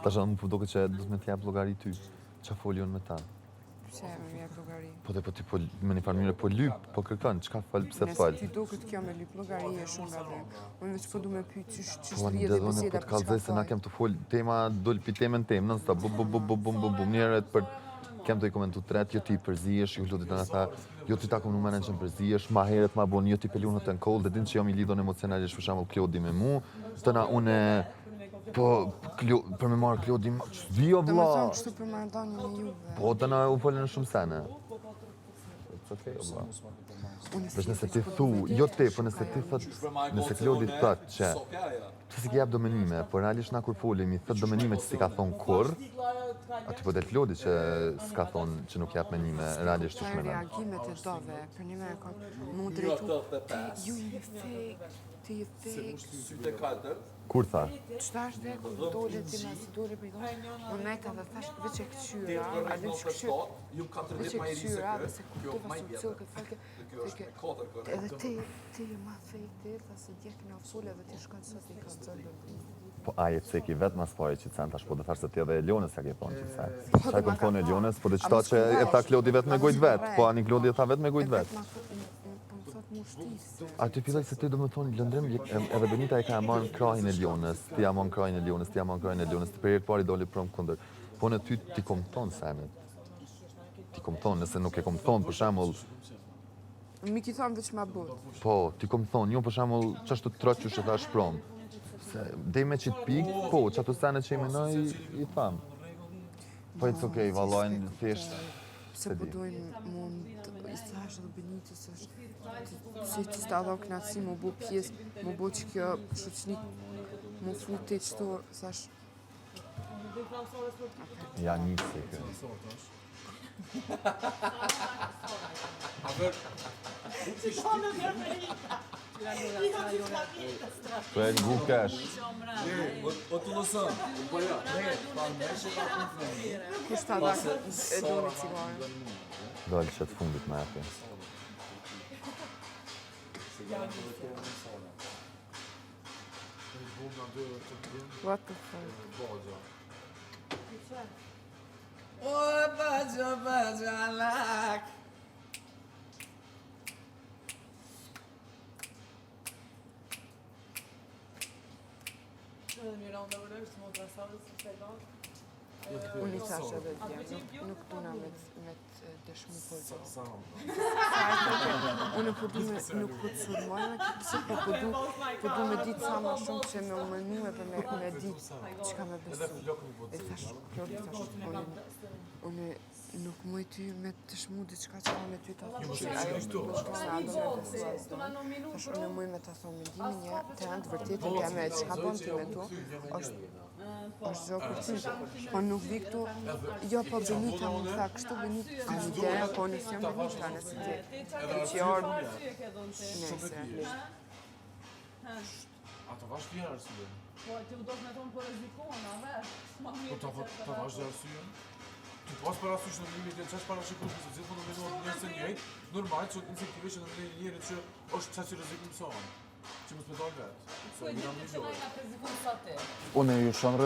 Tash edhe mu po duket që do të me t'jap llogari ty. Qa foli unë me ta? Pse me më jep llogari? Po dhe po ti po me një farë mënyre po lyp, po kërkon, çka fol, pse fol. Nëse ty duket kjo me lyp llogari e shumë gabim. Unë veç po du me pyet qysh qysh Po rrjedhi dhe unë po biseda të për çka kallzoj se na fol. kem të fol, tema dul pi temën temë, non stop, bum bum bum bum bum bum bum, njerët për kem të i komentu tret, jo ti përzihesh, jo Klodi të na tha, jo ti ta kom numrin që më përzihesh, ma herët ma bon, jo ti pelun hot and cold, e din që jam i lidhun emocionalisht për shembull Klodi me mu, të na unë po Klo, për me marrë Klodi, ma- s'di o Do me vlla. thonë kështu për marrëdhënien e juve. Po të na u folën shumë sene. It's okay, o vlla. Unë Veç nëse thjesht ti po du thu, me jo ditë ti, po nëse çka ti jam. thot, nëse Klodi thot që pse si ke jap do menime, po realisht na kur folim i thot do menime që si ka thonë kurr, aty po del Klodi që s'ka thonë që nuk jap menime, realisht Qa qysh menon. reagimet e dove, për një me ka mu drejtu, ti ju je fake, ti je fake. Kur tha? Qëta është dhe kur dole ti ma si dole për i thonë, unë nejta dhe thash, veç e këqyra, a din që këqyra, veç e këqyra, dhe se kuptova se u cillë këtë fake, fake, edhe ti, ti je ma fake, ti, tha se dje kena fol edhe ti shkon sot i ka zënë dhe Po ai e ceki vet mas pari që sen tash po dhe thash se ti edhe Elionës ja ke thonë që sen. Po, Qa dhe e kom ma ka thonë thonë. Elionës, po dhe A qëta mos që kom e tha rrejt. Klodi vet me A mos gojt kom vet, rrejt. po ani Klodi e tha vet me E gojt vet vet. ma thot, m- m- po më thot mu shtise. Aty filloi se ti do me thonë Lëndrim je- edhe Benita e ka marrë krahin e Elionës, ti ja marrë krahin e Elionës, ti ja marrë krahin e Elionës, ti për herë të parë i doli prom kundër. Po në ty ti kom thonë senet. Ti kom thonë, nëse nuk e kom thonë, për shembull, Mi ki thonë veç ma but. po, ti kom thonë, jo për shembull, çashtu troq që thash prom. Se dej me qitë pikë, po, që ato sene që i menoj, i tham. Po it's okay, vallajn, thjesht, Se se po di. dojnë mund, i thash edhe Benitës është, si që s'ta dha knaqësi mu bu pjesë, mu bu që kjo shoqni, mu futi qëto, thash, Ja nisi kë. Po e ngu kesh. kush ta dha e doni cigare. Dalë që të fundit me epi. What the fuck? O, bajo, bajo, alak. Edhe Miranda vërë është motra Sarës, se ka. Unë i thash edhe dje, nuk, nuk duna me, t- me të dëshmu për gjë. Unë po du me, nuk po të sulmoj me këtë pse, po po du, po du me ditë sa ma shumë që me u menue për me, me ditë çka me besu. E thash, Klodi, thash, unë, unë nuk muj ty me të dëshmu diçka që unë ty ta them që ajo është duke se a do me besu a s'do. Thash, unë muj me ta thonë mendimin një, të janë të vërtetën teme, çka bën ti me tu, është është gjë për ty. Po nuk vi këtu, jo po Benita më tha kështu Benita, ani de, po unë s'jam Benita, nëse ti ti që ardhë, nëse. A të vash ti arsye? Po, ti u do të me thonë po rrezikon, a vesh? Ma Po mirë ta të ta vash dhe arsye? Ti pas parasysh në limit janë çash parashikueshme se gjithmonë nominohet njerëz të njëjtë, normal që instinktivisht që nominojnë njëri që është çaq i rrezikshëm sa unë, që mos më dal vet. Po e Se gjithë jam që ligjor. na jena rrezikon sa ti. Unë ju shumë rrezik.